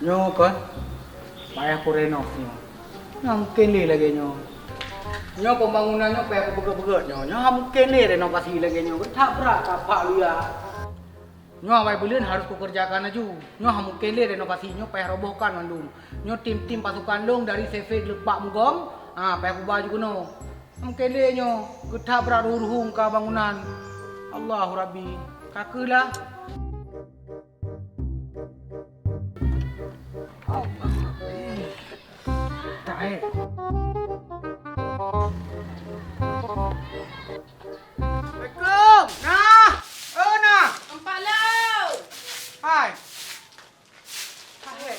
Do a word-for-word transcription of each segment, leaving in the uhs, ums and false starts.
Nyoe kon, payah kurenov nyoe. Nyoe mungken lé lagèe nyoe. Nyoe pembangunan nyoe payah kubeugèt-beugèt nyoe. Nyoe mungken lé renovasi lagèe nyoe. That brat tapak luya. Nyoe awai buleuen harus kukeureujakan laju. Nyoe mungken lé renovasi nyoe payah robohkan mandum. Nyoe tim-tim pasukan lôn dari Sefei Geuleubak Meugom, ha, payah kuba laju keunoe. Mungken lé nyoe, geutabrak ruhueng-ruhueng ka bangunan. Allahu Rabbi, ka keuh lah. Allah Rabbi. Tahe. Assalamualaikum. Nah, oh nah. Empat lo. Hai. Tahe.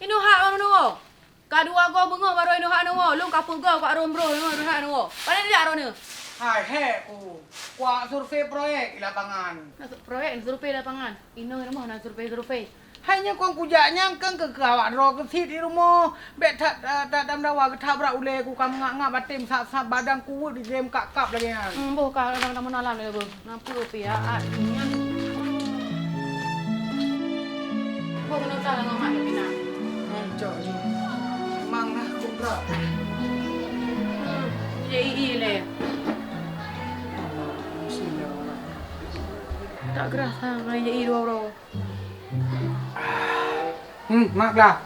Inuhat ureueng nyoe. Ka dua goe beungoh barô inuhat nyoe. Lôn ka peugah bak Rom Bro nyoe inuhat nyoe. Pane jak droeneuh? Hai, hek ku. Kuak survei proyek di lapangan. Proyek survei lapangan. Inong rumoh na survei-survei. Hai nyoe kon kujak nyang keu keu awak droe keusit di rumoh. Bèk that, that, that dam dawa geutabrak ulèe ku ka meungap-ngap até sab-sab badan kuweuet di jem kap-kap lagèe nyan. Hmm, boh ka kadang-kadang meunalam lé boh. Peue pih, ah, ah, nyan. Boh keuneuk talang ngon mak lé Pina. Cok ju. Memang lah kobra. Hmm, jadi i lé. Bismillahirrahmanirrahim. Tak gerah sang, jadi i dua uroe. Hmm, mak lah.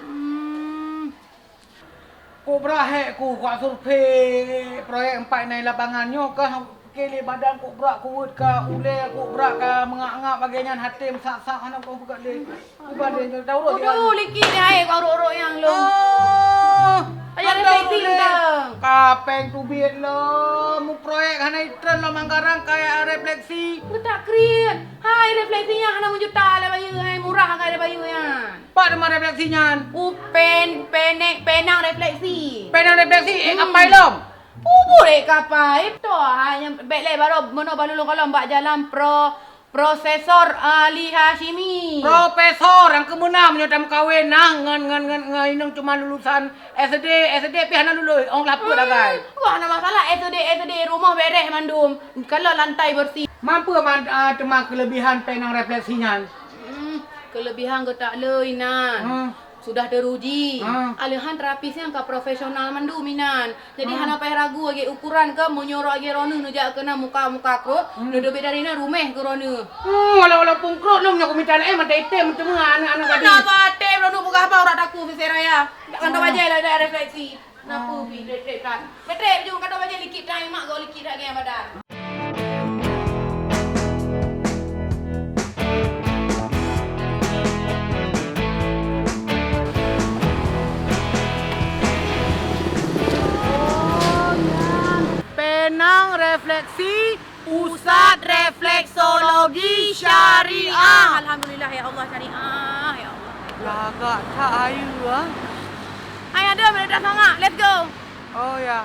Hmm. Kobra hek ku, kuak survei proyek empat nai lapangan nyoe kah, pike lé badan kobra kuweuet ka ulèe kobra ka meungap-ngap lagèe nyan, até sab-sab hana kong peugah lé. Kuban lé nyoe dah urot. Aduh, likit ni hai kong urot-urot nyang lôn. Oh, aja refleksi dah. Kapeng teubiet lom, mu proyek hana itreun lom anggaran kaya refleksi. Geutak kriet. Hai refleksi nyan hana meujuta lé bayeue, hai murah anggai lé bayeue nyan. Pat teuma refleksi nyan? U pen, penek, penang refleksi. Penang refleksi, eh, hmm. Kapai lom? Ubur, eh, kapai. Toh, ha, nyang bèk lé baroe meunoe balulông kalon bak jalan pro, Profesor Ali Hasyimi. Profesor nyang keumeunang meunyoe tameukawen nah ngon, ngon, ngon, ngon inong cuma lulusan S D, S D pih hana lulus, ong laput agai. Wah, hana masalah, S D, S D rumoh bereh mandum. Kalau lantai bersih. Mampu man, ah, teuma kelebihan penang refleksi nyan. Hmm, kelebihan geutak le inan. Hmm. Sudah teruji. Hmm. Aleuhan terapis nyan ka profesional mandum inan. Jadi hmm. Hana payah ragu lagèe ukuran ke meunyoe lagèe droeneuh neujak keunan muka-muka krok, hmm. Neuteubiet dari inan rumeh keu droeneuh. Hmm, walau-, walaupun krok nyoe meunyoe kumita laén mata item meuteumé aneuk-aneuk gadis. Hana batem droeneuh peugah ba urat takue sisé raya. Dak kantô bajèe lah dak refleksi. Napeue pih trép-trép that. Metrép ju kantô bajèe likit that, mak goe likit that ngon badan. Penang refleksi Pusat Refleksologi Syariah. Alhamdulillah, ya Allah, syariah, ya Allah. Lagak that ayu, ah. Hai, aduh, boleh dah semangat. Let's go. Oh, ya.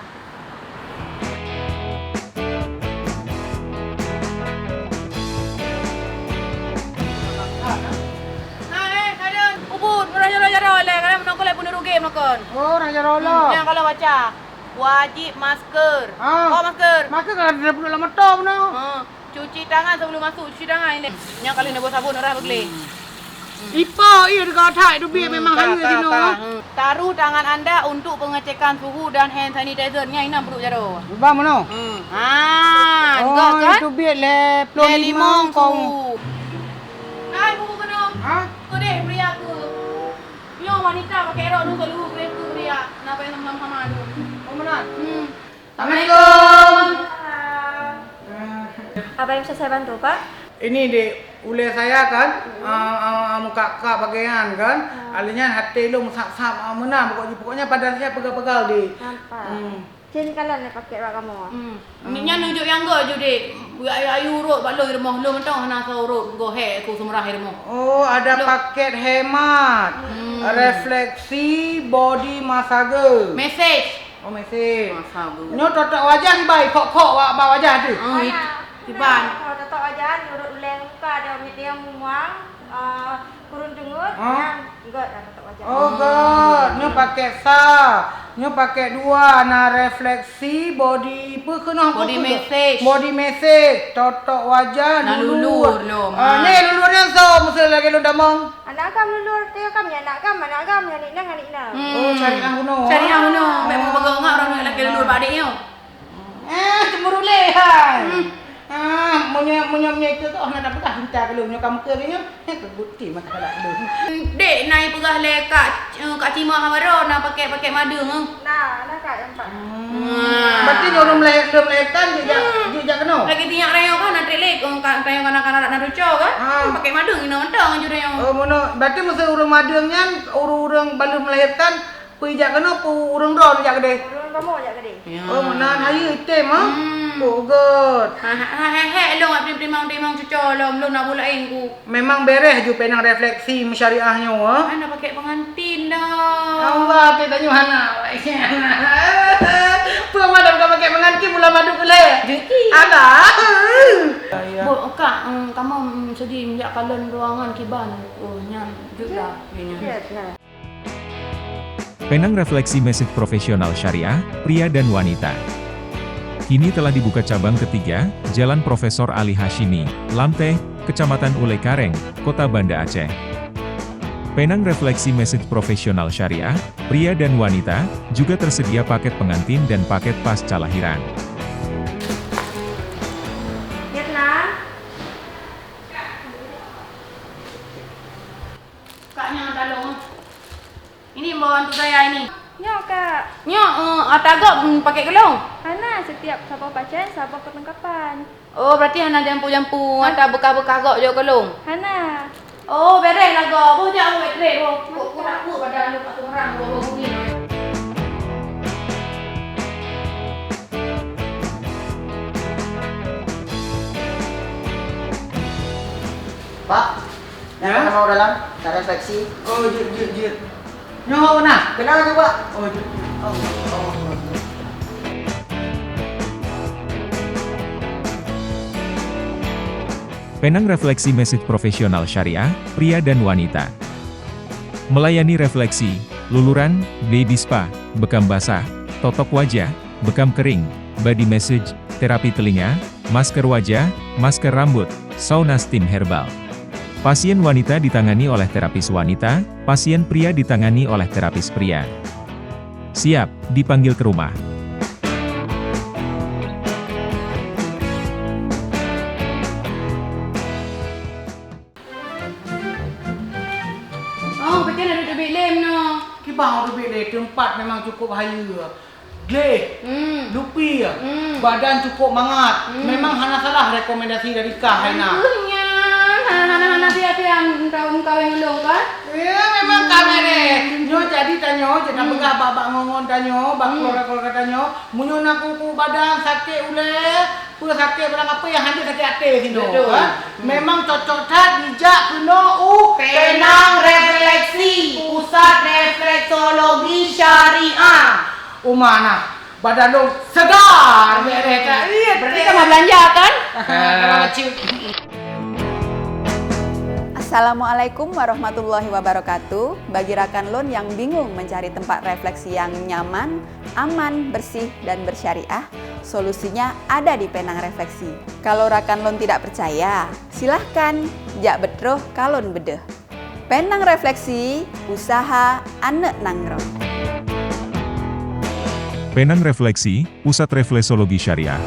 Hai, hai, aduh. Ubun, udah jalan-jalan, leh. Kalian menunggu, leh, bunuh rugi, menunggu. Oh, udah jalan, hmm, lah. Yang kalau baca. Wajib masker. Ah. Oh, masker. Masker kan ada duduk dalam motor, benar? Ha. Cuci tangan sebelum masuk, cuci tangan ini. Nyang kali neuboh sabun orang beugléh. Hmm. Ipo, iya, deungon that, itu biar hmm, memang ka, hanya ka, di ka. Hmm. Taruh tangan anda untuk pengecekan suhu dan hand sanitizer. Nya inan produk jaroe. Ubah mana? Hmm. Ha, oh, enggak kan? Itu biar leh puluh lima kong. Hai, buku kena. Ha? Kau deh, beri aku. Nyoe wanita pakai rok nusok luhur, beureukat beuria. Kenapa yang sama-sama tu? Oh, meunan? Hmm. Assalamualaikum. Apa yang bisa saya bantu, Pak? Ini, Dek, ulèe saya kan, hmm. Ah, ah, ah, muka-muka bagian kan. Hmm. Alèh nyan até lôn sab-sab, ah, meunan. Pokok-, pokoknya badan saya pegal-pegal, Dek. Nampak. Hmm. Cen kalon lé paket bak kamoe. Hmm. Hmm. Nyan neujok nyang goe ju, Dek. Ayu-ayu rot bak lôn di rumoh, lôn mantong hana soe rot, goe hek aku seumurah di rumoh. Oh, ada paket hemat. Hmm. Refleksi body massage. Message. Oh, message. Massage. Nyoe totok wajah dibai, kok-kok bak, bak wajah tu. Oh, i-, iban. Kalau totok wajah, urut uleng muka, ada medium muang, ah, Kurun teungeut, ha? Nyan, göt dah totok wajah. Oh, göt. Nyoe paket sa. Nyoe paket dua, na refleksi, body, peue keunoe, body message. Body message, totok wajah, na lulur. Lulur lom, ah, ha. Nyoe lulur nyan soe, meuseu Lagèe lôn tamong. Anak agam lulur, teuka nyan anak agam, anak agam, nyan aneuk inong, aneuk inong. Hmm. Oh, syariah bunoe. Syariah bunoe. Memang peugah ngon ureueng lakèe lulur bak adék nyoe. Eh, cemburu lé hai. Hmm. Ah, meunyoe, meunyoe, meunyoe itu toh na peugah cinta keu lôn, nyoe ka meukeue lé nyoe. Eh, keu bukti mata galak lôn. Dek, na ipeugah lé Kak, eh, Kak Cima haba droe na pakèk-pakèk madeueng, eh. Na, na Kak nyang pat. Hmm. Berarti nyoe ureueng melahir-, ureueng melahirkan jeuet jak, hmm, jeuet jak keunoe? Lagèe tinyak rayeuk kan, na trek lé, oh, ka, rayeuk kanak-kanak na cuco kan? Ah. Hmm, pakèk madeueng inoe mantong aju rayeuk. Oh, meunoe. Berarti meuseu ureueng madeueng nyan, ureueng-ureueng baru melahirkan, peue jak keunoe, peue ureueng droe jak keudéh? Ureueng kamoe jak keudéh. Ya. Oh, meunan hayeue item, ha? Hmm. Oh, göt. Ha, ha, ha, ha, ha, lôn ap timang-timang cuco lom, lôn na buet laén ku. Memang beres ju Penang Refleksi meusyariah nyoe, ha? Hana pakèk pengantin dah. Allah, teuh tanyoe hana. Peue madam ka pakèk pengantin, mula madum ulèe. Rezeki. Alah. Bo, Kak, em, kamoe, em, sedi jak kalon ruangan kiban. Oh, nyan, jeuet dah. Ya, nyan. Ya, ya. Penang Refleksi Masjid Profesional Syariah, pria dan wanita. Kini telah dibuka cabang ketiga, Jalan Profesor Ali Hasyimi, Lamteh, Kecamatan Ulèe Kareng, Kota Banda Aceh. Penang Refleksi Masjid Profesional Syariah, pria dan wanita, juga tersedia paket pengantin dan paket pasca lahiran. Mirna. Kak, nyoe ata lôn. Ini imbau hantu saya ini. Nyoe, Kak. Nyoe, eh, ata gob, hmm, pakèk keu lôn? Hana, setiap saboh pajan, saboh perlengkapan. Oh, berarti hana jampu-jampu, ata beukah-beukah gob jok keu lôn? Hana. Oh, beres lah gob. Boh jak, boh, beres, boh. Kok kurang, boh, pada anu, atu orang, boh, boh, boh, boh. Pak, ya? Nak mau dalam, nak refleksi. Oh, jeuet, jeuet, jeuet. Nyoe na? Kenal je, Pak. Oh, jeuet, jeuet. Oh, oh, oh. Penang Refleksi Masjid Profesional Syariah, pria dan wanita. Melayani refleksi, luluran, baby spa, bekam basah, totok wajah, bekam kering, body massage, terapi telinga, masker wajah, masker rambut, sauna steam herbal. Pasien wanita ditangani oleh terapis wanita, pasien pria ditangani oleh terapis pria. Siap dipanggil ke rumah. Oh, betul ada teubiet lé meunoe. Kiban teubiet lé, teumpat memang cukup hayeue. Gleh, hmm, lupi, hmm, badan cukup mangat. Hmm. Memang hana salah rekomendasi dari kah hai na. Aduh, nyan, hana, hana, hana sia-sia, entah engkau yang ulôn kan? Ya, memang kami deh. Nyoe jadi tanyoe, jadi, hmm, peugah bak-bak ngon-ngon tanyoe, bak, hmm, keluarga-keluarga tanyoe. Meunyoe na kuku badan, sakit ulèe, peue sakét barang apa nyang hana sakét até sinoe, betul, kan? Hmm. Memang cocok that dijak keunoe u Penang Refleksi, Pusat Refleksologi Syariah. Uma nah, badan lôn segar, beres, kan? Iya, berarti kan mau belanja, kan? Ah, kalau kecil. Assalamualaikum warahmatullahi wabarakatuh. Bagi rakan lôn yang bingung mencari tempat refleksi yang nyaman, aman, bersih, dan bersyariah, solusinya ada di Penang Refleksi. Kalau rakan lôn tidak percaya, silahkan jak beutroh kalon beudeuh. Penang Refleksi, usaha aneuk nanggroe. Penang Refleksi, Pusat Refleksologi Syariah.